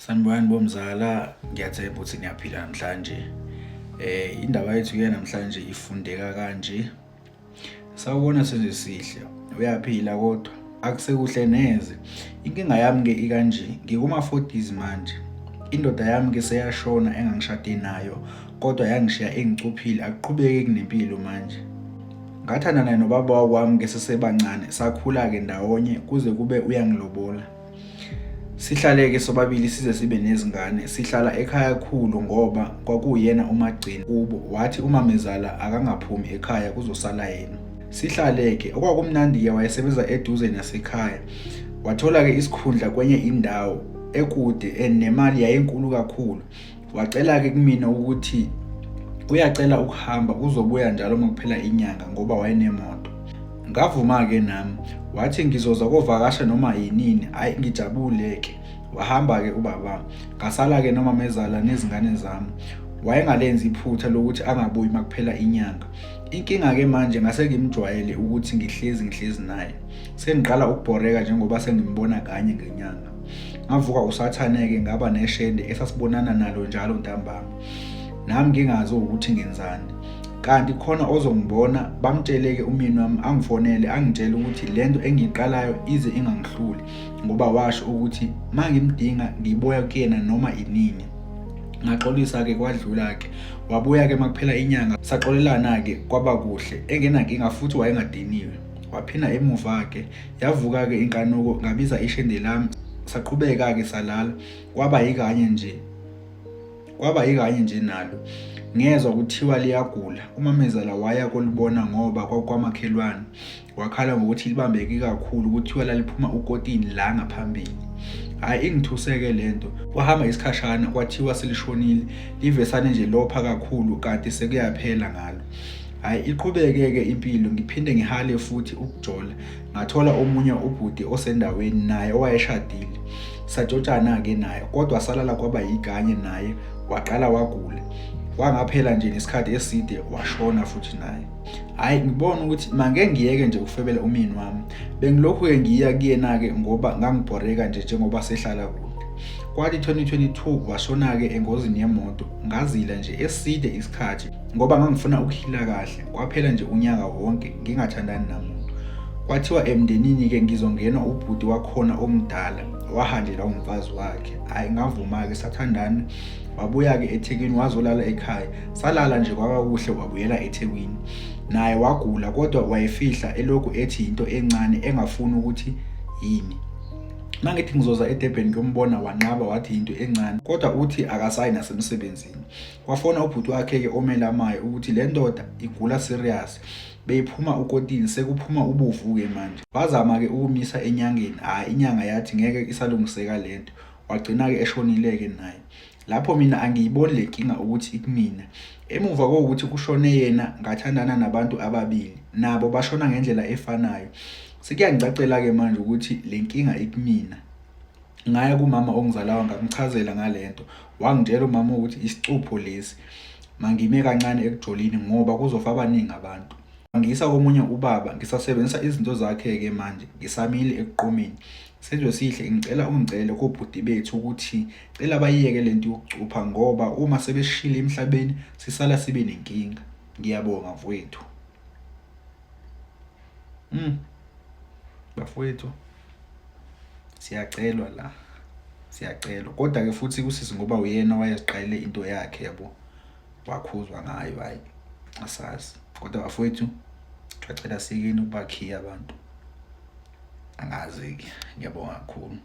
Sanibonani bomzala, ngiyathemba ukuthi niyaphila namhlanje. Indaba yethu ke namhlanje ifundeka kanje. Sawubona Senzo Sihle, uyaphila kodwa akusekuhle neze. Inkinga yami ke ikanje, ngikuma 40s manje. Indoda yami ke seyashona engangishade nayo kodwa yangishiya engicuphile akuqhubeki kunempilo manje. Ngathandana nobaba wakwami ke sisebancane, sakhula ke ndawonye kuze kube uyangilobola. Sihlale-ke sobabili size sibe nezingane. Sihlala ekhaya khulu ngoba kwakuyena umagcini kubo. Wathi umamezala akangaphumi ekhaya kuzosala yena. Sihlale-ke, okwakumnandi-ke wayesebenza eduze nasekhaya. Wathola-ke isikhundla kwenye indawo ekude and nemali yayinkulu kakhulu. Wacela-ke kumina ukuthi uyacela ukuhamba uzobuya njalo uma kuphela inyanga ngoba wayenemoto. Ngavuma-ke nami, wathi ngizoza kovakasha noma yinini, hhayi ngijabule-ke. Wahamba-ke ubaba, ngasala-ke nomamezala nezingane zami. Wayengalenzi iphutha lokuthi angabuyi uma kuphela inyanga. Inkinga-ke manje ngase ngimjwayele ukuthi ngihlezi ngihlezi naye. Sengiqala ukubhoreka njengoba sengimbona kanye ngenyanga. Ngavuka usathane-ke ngaba neshende esasibonana nalo njalo ntambama. Nami ngingazi ukuthi ngenzani. Kanti khona ozongibona bamtshele-ke umyeni wami angifonele angitshele ukuthi le nto engiyiqalayo ize ingangihluli ngoba washo ukuthi uma ngimdinga ngiboya kuyena noma inini. Ngaxolisa-ke kwadlula-ke. Wabuya-ke uma kuphela inyanga saxolelana-ke kwaba kuhle engenankinga futhi wayengadiniwe. Waphinda emuva-ke Yavuka-ke inkanuko ngabiza ishende lami saqhubeka-ke salala kwaba yikanye nje kwaba yikanye nje nalo ngezwa kuthiwa liyagula umamezala waya kolibona ngoba kwakwamakhelwane wakhala ngokuthi libambeke kakhulu kuthiwa laliphuma ukotini la ngaphambili hhayi ingithuseke le nto kwahamba isikhashana kwathiwa selishonile livesane nje lopha kakhulu kanti sekuyaphela ngalo Hhayi iqhubeke-ke impilo ngiphinde ngihale futhi ukujola. Ngathola omunye ubhuti osendaweni naye owayeshadile. Satshotshana-ke naye kodwa salala kwaba yikanye naye waqala wagula. Kwangaphela nje nesikhathi eside washona futhi naye. Hhayi ngibona ukuthi mangeke ngiyeke nje ukufebela umyeni wami. Bengilokhu-ke ngiya kuyena-ke ngoba ngangibhoreka nje njengoba sehlala kude. Kwathi 2022 washona-ke engozini yemoto ngazila nje eside isikhathi. Ngoba ngangifuna ukuhila kahle, kwaphela nje unyaka wonke ngingathandani namuntu. Kwathiwa emndenini-ke ngizongenwa ubhuti wakhona omdala, wahanjelwa umfazi wakhe. Hhayi ngavuma-ke sathandana, wabuya-ke eThekwini wazolala ekhaya. Salala nje kwaba kuhle wabuyela eThekwini. Naye wagula kodwa wayefihla elokhu ethi yinto encane engafuni ukuthi yini. Mangithi ngizoza eDurban ngiyombona wanqaba wathi yinto encane kodwa uthi akasayi nasemsebenzini. Wafona ubhuti wakhe-ke omelamayo ukuthi le ndoda igula serious beyiphuma ukotini sekuphuma ubovu-ke manje. Wazama-ke ukumisa enyangeni, hhayi inyanga yathi ngeke isalungiseka le nto. Wagcina-ke eshonile-ke naye. Lapho mina angiyiboni le nkinga ukuthi ikumina. Emuva kokuthi kushone yena ngathandana nabantu ababili, nabo bashona ngendlela efanayo. Sekuyangicacela-ke manje ukuthi le nkinga ikumina. Ngaya kumama ongizalayo ngamchazela ngale nto. Wangitshela umama ukuthi isicupho lesi, mangime kancane ekujolini ngoba kuzofa abaningi abantu. Wangiyisa komunye ubaba, ngisasebenzisa izinto zakhe-ke manje, ngisamile ekuqomeni. Senzo Sihle, ngicela ungicele kobhuti bethu ukuthi cela bayiyeke le nto yokucupha ngoba uma sebeshile emhlabeni sisala sibe nenkinga. Ngiyabonga mfowethu. Bafowethu. Siyacelwa la, siyacelwa. Kodwa-ke futhi kusisi ngoba uyena owayeziqalele into yakhe yabo, wakhuzwa ngayo hhayi asazi. Kodwa bafowethu kuthiwa cela siyekeni ukubakhiya abantu. Angazi-ke, ngiyabonga kakhulu.